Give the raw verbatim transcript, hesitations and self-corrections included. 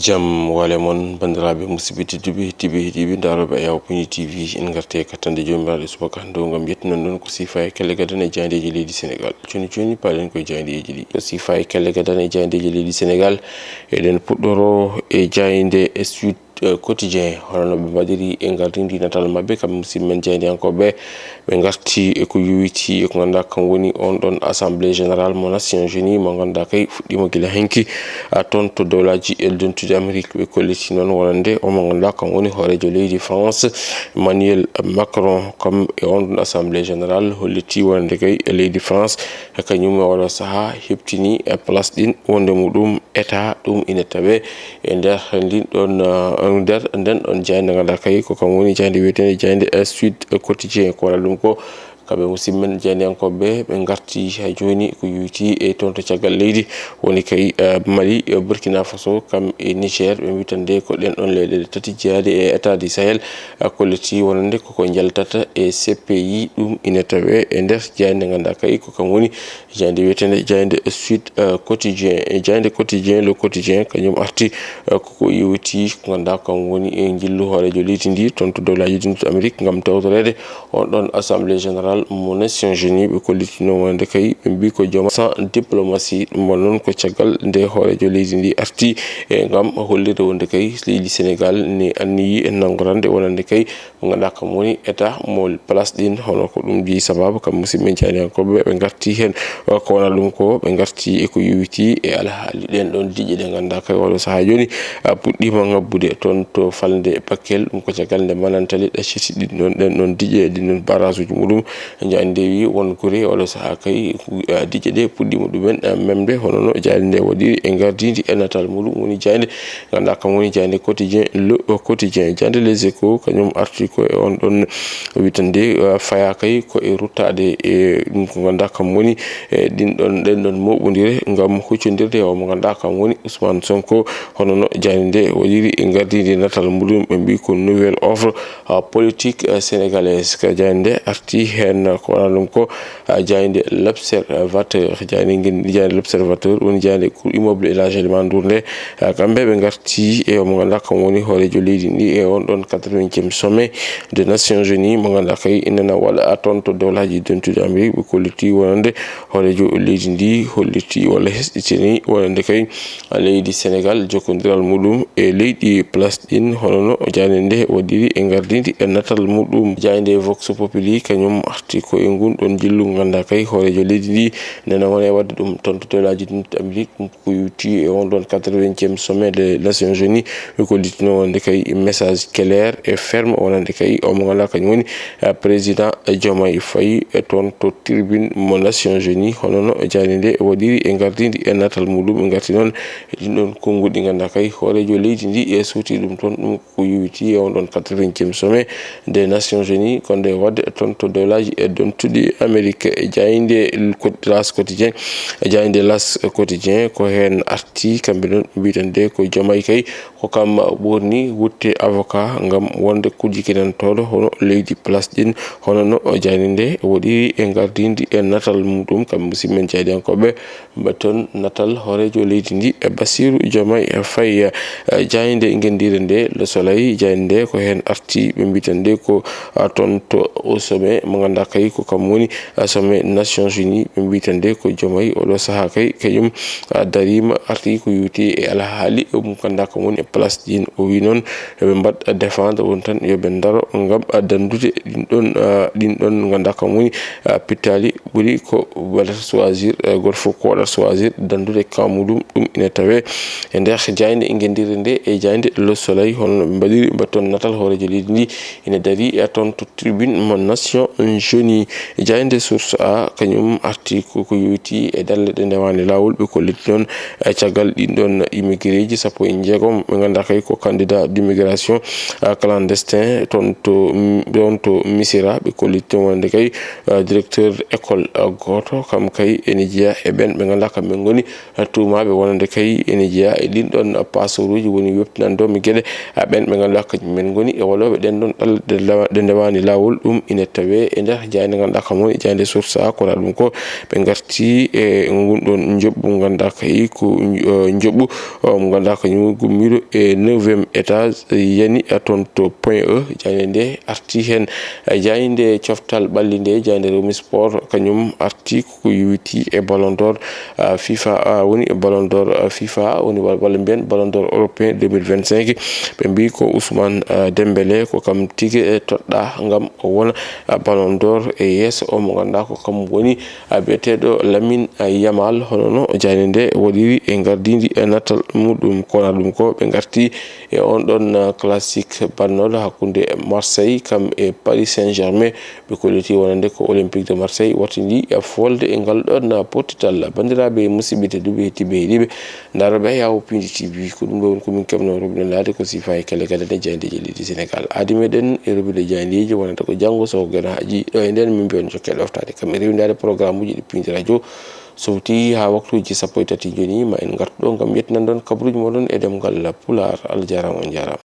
Jam wale mon, banndiraaɓe musidɓe tedduɓe, heɗiiɓe, heɗiiɓe ndaarooɓe Ayaw Pini T V. En ngarti e kattande Joomiraaɗo e subaka hannde o ngam yettinan ɗon ko siifa e kelle gadane e jaayndeeji leydi Senegaal. Jooni jooni, paalen koye jaayndeeji ɗi. Ko siifa e kelle gadane e jaayndeeji leydi Senegaal, eɗen puɗɗoro e jaaynde e Sud, eh, Quotidien, hono no ɓe mbaɗiri e ngardiindi natal maɓɓe, kamɓe musidɓe men jaayndiyankooɓe. Ɓe ngarti e ko yowitii e ko ngannduɗaa kam woni on ɗon Assemblée Générale mo Nations Unies, mo ngannduɗaa kay fuɗɗiima gila hanki, a, toon to dowlaaji e dentuɗi Amérique. Ɓe kolliti noon wonande o mo ngannduɗaa kam woni hooreejo leydi France, Emmanuel Macron, kam e on ɗon Assemblée Générale hollitii wonande kay e leydi France, e kañum e oɗo sahaa heɓtini e place ɗin wonde muɗum État, ɗum ina tawee e nder ndin ɗon, eh, nder nden ɗon jaaynde ngannduɗaa kay ko kam woni jaaynde wiyeteende jaaynde, eh, Sud Quotidien. Ko waral ɗum ko, kamɓe musidɓe men jaayndiyankooɓe ɓe ngarti haa jooni ko yowitii e toon to caggal leydi, woni kay, eh, Mali, eh, Burkina Faso, kam e Niger, ɓe mbiyi tan nde ko ɗen ɗon leyɗeele tati jeyaade e État du Sahel, eh, kolliti wonande koko njaltata e C P I, ɗum ina tawee e nder jaaynde ngannduɗaa kay ko kam woni jaaynde wiyeteende jaaynde Sud, eh, Quotidien. E jaaynde Quotidien, Le Quotidien, kañum arti, eh, koko yewti ko ngannduɗaa kam woni e njillu hooreejo leydi ndi toon to dowlaaji dentuɗi Amérique ngam tawtoreede on ɗon Assemblée Générale mo Nations Unies. Ɓe kollitino wonande kay ɓe mbiyi ko jooma sans diplomatie. Ɗum won noon ko caggal nde hooreejo leydi ndi arti e ngam hollirde wonde kay leydi Senegaal ne anniyi e nanngorande wonande kay mo ngannduɗaa kam woni État mo place ɗin. Hono ko ɗum jeyi sababu kam musidɓe men jaayndiyankooɓe ɓe ngarti heen, eh, ko wonaa ɗum ko ɓe ngarti e ko yowitii e alhaali ɗen ɗon diƴƴe ɗe ngannduɗaa kay oɗo sahaa jooni, ah, puɗɗiima ŋabbude toon to falnde Bakel. Ɗum ko caggal nde manantali ɗacciti ɗin ɗon, ɗen ɗon diƴƴe, ɗin ɗon barrage uji muɗum. Jaaynde nde wi won gure oɗo sahaa kay, ah, diƴƴe ɗe puɗɗiima ɗumen, ah, memde, hono no jaaynde nde waɗiri e ngardiindi e natal muɗum woni jaaynde ngannduɗaa kam woni jaaynde Quotidien, Le Quotidien. Jaaynde Les Échos kañum arti ko e on ɗon witande, eh, fayaa kay ko e ruttaade e ɗum ko ngannduɗaa kam woni, eh, ɗin ɗon, ɗen ɗon moɓondire ngam huccondirde e o mo ngannduɗaa kam woni Ousmane Sonko, hono no jaaynde nde waɗiri e ngardiindi natal muɗum, ɓe mbiyi ko nouvelle offre, ah, politique, eh, sénégalaise. Ka jaaynde nde arti heen ko wonaa ɗum ko, ah, jaaynde L'Observateur, jaaynde ngel, jaaynde L'Observateur woni jaaynde ko immeuble El Hadj Elimane Ndour nde. Ah, kamɓe ɓe ngarti e mo ngannduɗaa kam woni hooreejo leydi ndi e on ɗon quatre-vingtième sommet des Nations Unies mo ngannduɗaa kay ina na waɗa toon to dowlaaji dentuɗi Amérique. Ɓe kolliti wonande hooreejo leydi ndi holliti walla hesɗitini wonande kay leydi Senegaal jokkondiral muɗum e leydi place ɗin, hono no jaaynde nde waɗiri e ngardiindi e natal muɗum. Jaaynde Vox Populi kañum arti ko e ngun ɗon njillu ngannduɗaa kay hooreejo leydi ndi nena wona e waɗde ɗum toon to dowlaaji dentuɗi Amérique. Ɗum ko yowiti e on ɗon quatre-vingtième sommet des Nations Unies. Ɓe kollitino wonande kay message clair et ferme wonande kay o mo ngannduɗaa kañum woni, eh, président Diomaye Faye, eh, toon to tribune mo Nations Unies. Hono no jaaynde nde waɗiri e ngardiindi e natal muɗum, ɓe ngarti noon e ɗin ɗon konnguɗi ngannduɗaa kay hooreejo leydi ndi e suuti ɗum toon. Ɗum ko yowiti e on ɗon quatre-vingtième sommet des Nations Unies, ko nde waɗde toon to dowlaaji e dentuɗi Amérique. Jaaynde L'As Quotidien, jaaynde L'As Quotidien ko heen arti, kamɓe noon mbiyeten nde ko Diomaye kay ko kam ɓurni wutte avocat ngam wonde kujjinantooɗo hono leydi place ɗin, hono no jaaynde nde waɗiri e ngardiindi e natal muɗum, kam musidɓe men jaayndiyankooɓe. Mbaɗ toon natal hooreejo leydi ndi, e Bassirou Diomaye Faye. Eh, jaaynde ngenndiire nde, Le Soleil, jaaynde nde ko heen arti, ɓe mbiyeten nde ko, ah, toon to o sommet mo ngannduɗaa kay ko kam woni, ah, sommet Nations Unies. Ɓe mbiyeten nde ko Diomaye oɗo sahaa kay kañum, ah, dariima, arti ko yowiti e alhaali mo ngannduɗaa kam woni e place ɗin. O wi noon yo ɓe mbaɗ défendre woni tan yo ɓe ndaro ngam, ah, danndude ɗin ɗon, ah, ɗin ɗon ngannduɗaa kam woni, ah, pittaali ɓuri ko waɗata choisir, eh, gooto fof ko waɗata choisir danndude camp muɗum. Ɗum ina tawee e nder jaaynde ngenndiire nde e jaaynde Le Soleil, hono no ɓe mbaɗiri mbaɗ toon natal hooreejo leydi ndi ina darii, eh, toon to tribune mo Nations Unies. Jaaynde Source A kañum arti ko, ko yowiti e darnde ɗe ndewaani laawol, ɓe kolliti noon, eh, caggal ɗin ɗon immigré ji sappo e jeegom ɓe ngannduɗaa kay ko candidat d'immigration, eh, clandestin toon to, mm, toon to Misira. Ɓe kolliti wonande kay, eh, directeur école, eh, gooto, kam kay ene jeyaa e ɓeen ɓe ngannduɗaa kamɓe ngoni, eh, tuumaaɓe wonande kay ene jeyaa e ɗin ɗon, eh, pasoruuji woni weɓtinandoomi geɗe, eh, ɓeen ɓe ngannduɗaa kañum men ngoni e waɗooɓe ɗeen ɗon ɗal-, ɗe lawa-, ɗe ndewaani laawol. Ɗum ina tawee e nder Jaaynde ngannduɗaa kam woni jaaynde Source A, kono ɗum ko ɓe ngarti e ngun ɗon njoɓɓu ngannduɗaa kay ko, eh, njoɓɓu, eh, mo ngannduɗaa ko ñu gummiiɗo e neuvième étage, yani toon to Point E. Jaaynde nde arti heen, eh, jaaynde coftal ɓalli nde, jaaynde Rewmi Sport, kañum arti ko yowiti e Ballon d'Or, ah, FIFA, ah, woni Ballon d'Or, ah, FIFA, woni wa-, walla mbiyen Ballon d'Or européen deux mille vingt-cinq. Ɓe mbi ko Ousmane, ah, Dembélé, ko kam tigi e toɗɗa ngam o wona, ah, Ballon d'Or e yeeso o mo ngannduɗaa ko kam woni, ah, biyeteeɗo Lamine, ah, Yamal. Hono no jaaynde nde waɗiri e ngardiindi e natal muɗum, kono ɗum ko ɓe ngarti e on ɗon, ah, classique bannooɗo hakkunde Marseille kam e Paris Saint-Germain. Ɓe kolliti wonande ko Olympique de Marseille wattindi e folde e ngal ɗon pottital. Banndiraaɓe musidɓe tedduɓe, hettotooɓe, heɗiiɓe, ndarooɓe Yawo Pindi T V, ko ɗum ɗo woni ko min keɓno rubino laade ko sifa e kele gadane jaayndeeji leydi Sénégal. Aadi meɗen e rubino jaayndeeji wonande ko janngo so ko ganaaji ɗo e nden min mbiyon jokke ɗoftaade kam e rewindaade programme uji ɗi Pindi Radio sowti haa waktuuji sappo e tati jooni. Ma en ngartu ɗo ngam yettinan ɗon kabaruuji moɗon e ɗemngal Pulaar. Allah jaaraama, on njaaraama.